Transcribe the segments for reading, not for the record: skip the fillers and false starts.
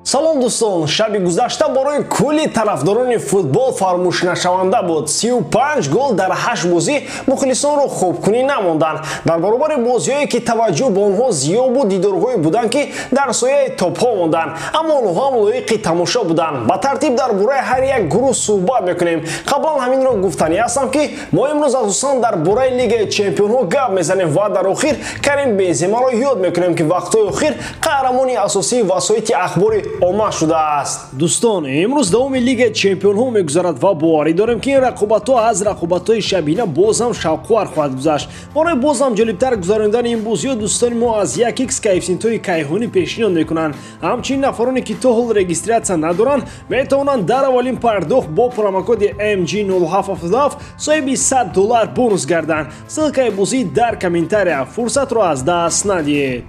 Салом дӯстон, шаби гузашта барои кулли тарафдорони футбол фаромӯшнашаванда буд. 35 гол дар 8 бозӣ мухлисонро хобкунӣ намонданд. Дар баробари бозиҳое ки таваҷҷӯҳ ба онҳо зиёд буд, дидорҳое буданд, ки дар сояи топҳо монданд, аммо онҳо ҳам лоиқи тамошо буданд. Ба тартиб дар бораи ҳар як гурӯҳ суҳбат мекунем. Қаблан ҳаминро гуфтанӣ ҳастам, ки мо имрӯз асосан дар бораи Лигаи Чемпионҳо гап мезанем ва дар охир Карим Бенземаро ёд мекунем, ки вақтҳои охир қаҳрамони асосии васоити ахбори омма шудааст. Дӯстон, имрӯз давоми Лигаи Чемпионҳо мегузарад ва боварӣ дорем, ки ин рақобатҳо аз рақобатҳои шабина боз ҳам шавқовар хоҳад гузашт. Барои боз ҳам ҷолибтар гузаронидани ин бозиҳо дӯстони мо аз 1x коэффисиентҳои кайҳонӣ пешниҳод мекунанд. Ҳамчунин нафароне, ки то ҳол регистратсия надоранд, метавонанд дар аввалин пардохт бо промокоди MG0777 соҳиби $100 бонус гарданд. Ссылкаи бозӣ дар комментария. Фурсатро аз даст надиҳед.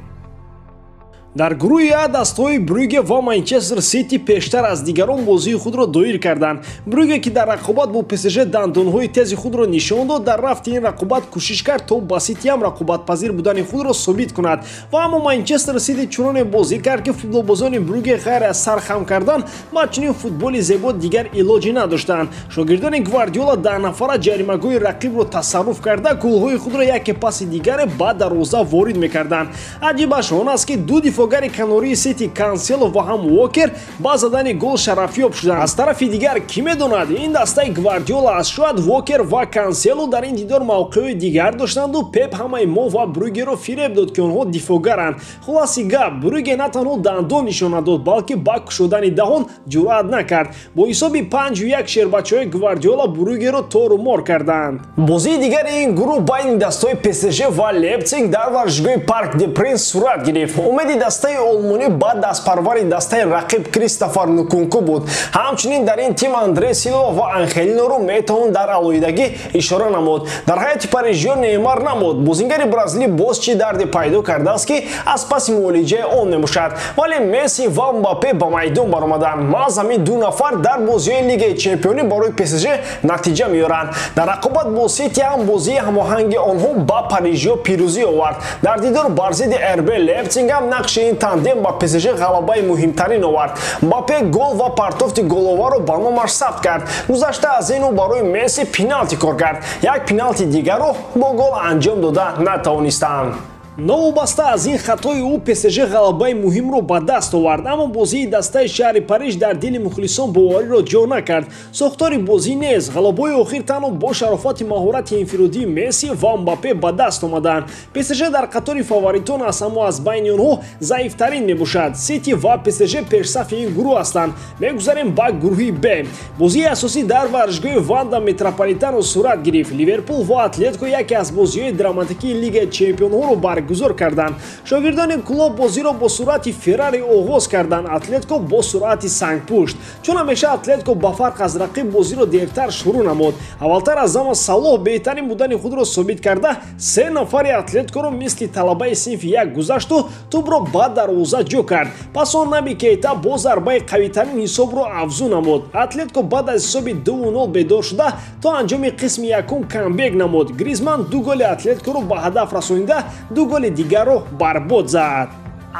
Дар гурӯҳи А дастҳои Брюге ва Манчестер Сити пештар аз дигарон бозии худро доир карданд. Брюге, ки дар рақобат бо ПСЖ дандонҳои тези худро нишон дод, дар рафти ин рақобат кӯшиш кард, то ба Сити ҳам рақобатпазир будани худро собит кунад. Ва аммо Манчестер Сити чуноне бозӣ кард, ки футболбозони Брюге ғайр аз сар хам кардан ба чунин футболи зебо дигар илоҷӣ надоштанд. Шогирдони Гвардиола даҳнафара ҷаримагоҳи рақибро тасарруф карда, голҳои худро яке паси дигаре ба дарвоза ворид мекарданд. Аҷибаш он аст, ки ду дифоъгари канории Сити, Кансело ва ҳам Уокер, ба задани гол шарафёб шуданд. Аз тарафи дигар, кӣ медонад, ин дастаи Гвардиола аст, шояд Уокер ва Кансело дар ин дидор мавқеъҳои дигар доштанду Пеп ҳамаи мо ва Брюгеро фиреб дод, ки онҳо дифоъгаранд. Хулоси гап, Брюге на танҳо дандон нишон надод, балки ба кушодани даҳон ҷуръат накард. Бо ҳисоби 5-1 шербачаҳои Гвардиола Брюгеро тору мор карданд. Бозии дигари ин гурӯҳ байни дастҳои ПСЖ ва Лейпциг дар варзишгоҳи Парк де Принс сурат гирифт. Умеди дастаи олмонӣ ба дастпарвари дастаи рақиб Кристофер Нкунку буд. Ҳамчунин дар ин тим Андре Силва ва Анхелиноро метавон дар алоҳидагӣ ишора намуд. Дар ҳайати парижиё Неймар намуд. Бозингари бразилӣ боз чӣ дарде пайдо кардааст, ки аз паси муолиҷаи он мебошад. Вале Месси ва Мбаппе ба майдон баромаданд. Маҳз ҳамин ду нафар дар бозиҳои Лигаи Чемпионӣ барои ПСЖ натиҷа меоранд. Дар рақобат бо Сити ҳам бозии ҳамоҳанги онҳо ба парижиё пирӯзӣ овард. Дар дидор бар зидди РБ Лейпциг ҳам нақши ин тандем ба ПСЖ ғалабаи муҳимтарин овард. Мбаппе гол ва партофти головаро ба номаш сабт кард. Гузашта аз ин, ӯ барои Месси пеналти кор кард. Як пеналти дигарро бо гол анҷом дода натавонистанд. Новобаста аз ин хатои ӯ, ПСЖ ғалабаи муҳимро ба даст овард, аммо бозии дастаи шаҳри Париж дар дили мухлисон бовариро ҷо накард. Сохтори бозӣ нест. Ғалабаҳои охир танҳо бо шарофати маҳорати инфиродии Месси ва Мбаппе ба даст омаданд. ПСЖ дар қатори фаворитон аст, аммо аз байни онҳо заифтарин мебошад. Сити ва ПСЖ пешсафи ин гурӯҳ ҳастанд. Мегузарем ба гурӯҳи Б. Бозии асосӣ дар варзишгоҳи Ванда Метрополитано сурат гирифт. Ливерпул ва Атлетико яке аз бозиҳои драматикии Лигаи Чемпионҳоро баргузор карданд. Шогирдони Клоп бозиро бо суръати Феррари оғоз карданд, Атлетико бо суръати сангпушт. Чун ҳамеша Атлетико ба фарқ аз рақиб бозиро дертар шурӯъ намуд. Аввалтар аз ҳама Салоҳ беҳтарин будани худро собит карда, се нафари Атлетикоро мисли талабаи синфи як гузашту тӯбро ба дарвоза ҷо кард. Пас он Наби Кейта бо зарбаи қавитарин ҳисобро афзун намуд. Атлетико баъд аз ҳисоби 2-0 бедор шуда, то анҷоми қисми якум камбек намуд. Гризман ду голи Атлетикоро ба ҳадаф расонида, ду голи дигарро барбод зад.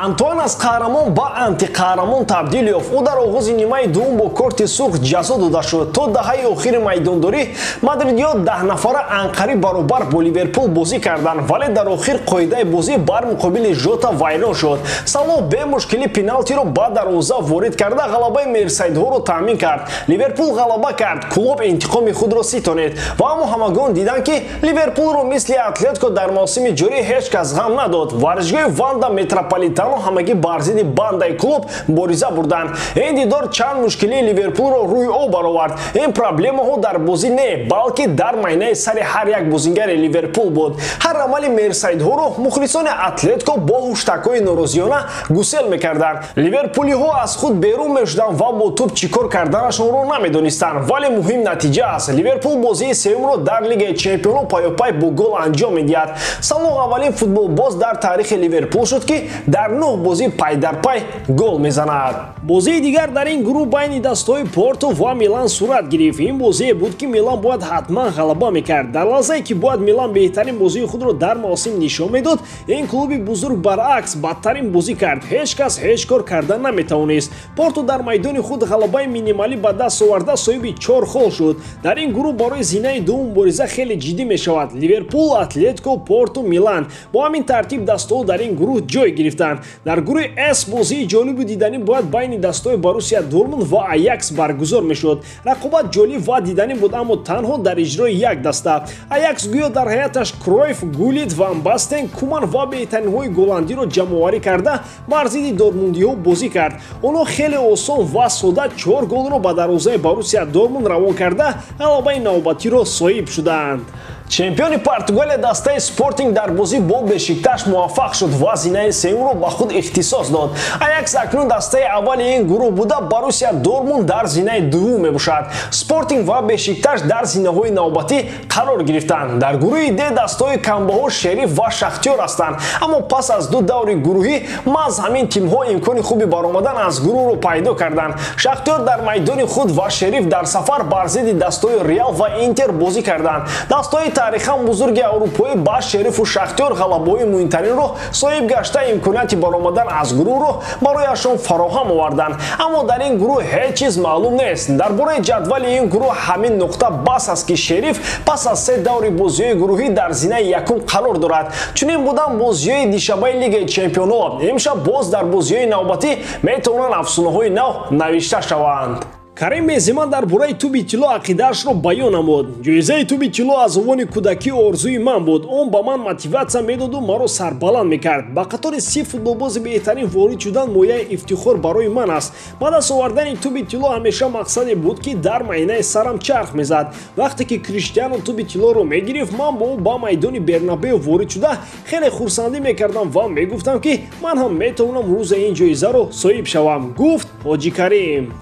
Антуан аз қаҳрамон ба антиқаҳрамон табдил ёфт. Ӯ дар оғози нимаи дуввум бо корти сурх ҷазо дода шуд. То даҳаи охири майдондорӣ мадридиё даҳнафара анқариб баробар бо Ливерпул бозӣ карданд, вале дар охир қоидаи бозӣ бар муқобили Жота вайрон шуд. Салоҳ бемушкилӣ пеналтиро ба дарвоза ворид карда, ғалабаи мерсайдҳоро таъмин кард. Ливерпул ғалаба кард, Клоп интиқоми худро ситонид. Ва аммо ҳамагон диданд, ки Ливерпулро мисли Атлетико дар мавсими ҷорӣ ҳеҷ кас ғам надод. Варзишгоҳи Ванда Метрополитано ҳамагӣ бар зидди бандаи клуб мубориза бурданд. Ин дидор чанд мушкилии Ливерпулро рӯи об баровард. Ин проблемаҳо дар бозӣ не, балки дар майнаи сари ҳар як бозингари Ливерпул буд. Ҳар амали мерсайдҳоро мухлисони Атлетико бо ҳуштакҳои норозиёна гусел мекарданд. Ливерпулиҳо аз худ берун мешуданд ва бо тӯб чӣ кор карданашонро намедонистанд. Вале муҳим натиҷа аст. Ливерпул бозии сеюмро дар Лигаи Чемпионҳо паёпай бо гол анҷом медиҳад. Салоҳ аввалин футболбоз дар таърихи Ливерпул шуд, ки дар Дар 9 бозӣ пай дар пай гол мезанад. Бозии дигар дар ин гурӯҳ байни дастҳои Порту ва Милан сурат гирифт. Ин бозие буд, ки Милан бояд ҳатман ғалаба мекард. Дар лаҳзае ки бояд Милан беҳтарин бозии худро дар мавсим нишон медод, ин клуби бузург баръакс бадтарин бозӣ кард. Ҳеҷ кас ҳеҷ кор карда наметавонист. Порту дар майдони худ ғалабаи минималӣ ба даст оварда соҳиби 4 хол шуд. Дар ин гурӯҳ барои зинаи дуввум мубориза хеле ҷиддӣ мешавад. Ливерпул, Атлетико, Порту, Милан. Бо ҳамин тартиб дастҳо дар ин гурӯҳ ҷой гирифтанд. Дар гурӯҳи С бозии ҷолибу диданӣ бояд байни дастҳои Боруссия Дортмунд ва Аякс баргузор мешуд. Рақобат ҷолиб ва диданӣ буд, аммо танҳо дар иҷрои як даста. Аякс гӯё дар ҳайаташ Кройф, Гулит, Ван Бастен, Куман ва беҳтаринҳои голландиро ҷамъоварӣ карда бар зидди дортмундиҳо бозӣ кард. Онҳо хеле осон ва сода 4 голро ба дарвозаи Боруссия Дортмунд равон карда ғалабаи навбатиро соҳиб шуданд. Чемпиони Португалия дастаи Спортинг дар бозӣ бо Бешикташ муваффақ шуд ва зинаи сеюмро ба худ ихтисос дод. Аякс акнун дастаи аввали ин гурӯҳ буда, Боруссия Дортмунд дар зинаи дуввум мебошад. Спортинг ва Бешикташ дар зинаҳои навбатӣ қарор гирифтанд. Дар гурӯҳи Д дастаҳои камбаҳо Шериф ва Шахтёр ҳастанд, аммо пас аз 2 даври гурӯҳӣ маҳз ҳамин тимҳо имкони хуби баромадан аз гурӯҳро пайдо карданд. Шахтёр дар майдони худ ва Шериф дар сафар бар зидди дастаҳои Реал ва Интер бозӣ карданд. Дастаҳои таърихан бузурги аврупоӣ ба Шерифу Шахтёр ғалабаҳои муҳимтаринро соҳиб гашта имконияти баромадан аз гурӯҳро барояшон фароҳам оварданд. Аммо дар ин гурӯҳ ҳеҷ чиз маълум нест. Дар бораи ҷадвали ин гурӯҳ ҳамин нуқта бас аст, ки Шериф пас аз 3 даври бозиҳои гурӯҳӣ дар зинаи якум қарор дорад. Чунин будан бозиҳои дишабаи Лигаи Чемпионҳо имшаб боз дар бозиҳои навбатӣ метавонанд афсонаҳои нав навишта шаванд. Карим Бензема дар бораи туби тилло ақидаашро баён намуд. Ҷоизаи туби тилло аз овони кӯдакӣ орзуи ман буд. Он ба ман мотиватсия медоду маро сарбаланд мекард. Ба қатори 30 футболбози беҳтарин ворид шудан мояи ифтихор барои ман аст. Ба даст овардани туби тилло ҳамеша мақсаде буд, ки дар майнаи сарам чарх мезад. Вақте ки Криштиану туби тиллоро мегирифт, ман бо ӯ ба майдони Бернабео ворид шуда хеле хурсандӣ мекардам ва мегуфтам, ки ман ҳам метавонам рӯзе ин ҷоизаро соҳиб шавам, гуфт Ҳоҷи Карим.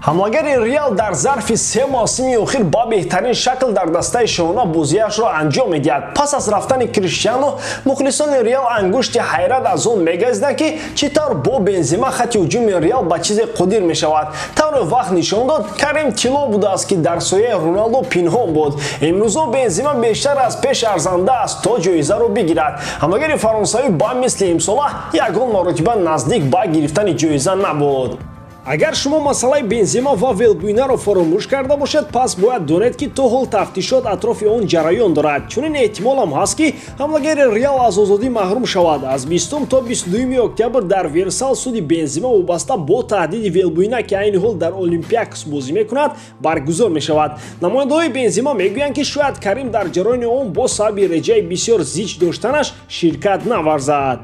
Ҳамлагари Реал дар зарфи 3 мавсими охир ба беҳтарин шакл дар дастаи шоҳона бозиашро анҷом медиҳад. Пас аз рафтани Криштиану мухлисони Реал ангушти ҳайрат аз он мегазиданд, ки чӣ тавр бо Бензема хати ҳуҷуми Реал ба чизе қодир мешавад. Тавре вақт нишон дод, Карим тилло будааст, ки дар сояи Роналдо пинҳон буд. Имрӯзо Бензема бештар аз пеш арзанда аст то ҷоизаро бигирад. Ҳамлагари фаронсавӣ ба мисли имсола ягон маротиба наздик ба гирифтани ҷоиза набуд. Агар шумо масъалаи Бензема ва Велбуинаро фаромӯш карда бошед, пас бояд донед, ки то ҳол тафтишот атрофи он ҷараён дорад. Чунин эҳтимолам ҳаст, ки ҳамлагари Реал аз озодӣ маҳрум шавад. Аз 20 то 22 октябр дар Версал суди Бензема вобаста бо таҳдиди Велбуина, ки айни ҳол дар Олимпиакос бозӣ мекунад, баргузор мешавад. Намояндаҳои Бензема мегӯянд, ки шояд Карим дар ҷараёни он бо сабаби реҷаи бисёр зич доштанаш ширкат наварзад.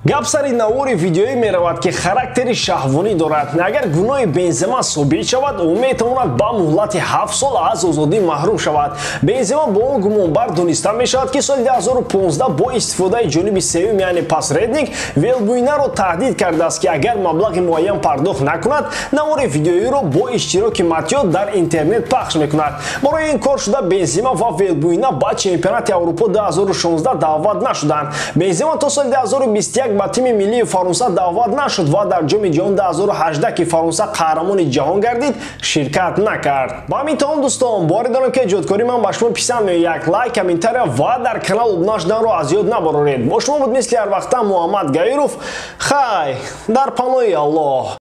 Гап сари навори видеоӣ меравад, ки характери шаҳвонӣ дорад. Агар гуноҳи Бензема собит шавад, ӯ метавонад ба муҳлати 7 сол аз озодӣ маҳрум шавад. Бензема бо он гумонбар дониста мешавад, ки соли 2015 бо истифодаи ҷониби сеюм, яъне посредник, Велбуинаро таҳдид кардааст, ки агар маблағи муайян пардохт накунад, навори видеоиро бо иштироки Матио дар интернет пахш мекунад. Барои ин кор шуда Бензема ва Велбуина ба чемпионати Аврупо 2016 даъват нашуданд. Бензема то соли 2021 ба тими миллии Фаронса даъват нашуд ва дар ҷоми ҷаҳон 2018, ки Фаронса қаҳрамони ҷаҳон гардид, ширкат накард. Ба ҳамин тамом, дӯстон, боварӣ дорам, ки эҷодкории ман ба шумо писанд меояд. Як лайк, комментария ва дар канал обуна шуданро аз ёд набароред. Бо шумо буд мисли ҳар вақта Муҳаммад Гаиров. Хай, дар паноҳи Аллоҳ.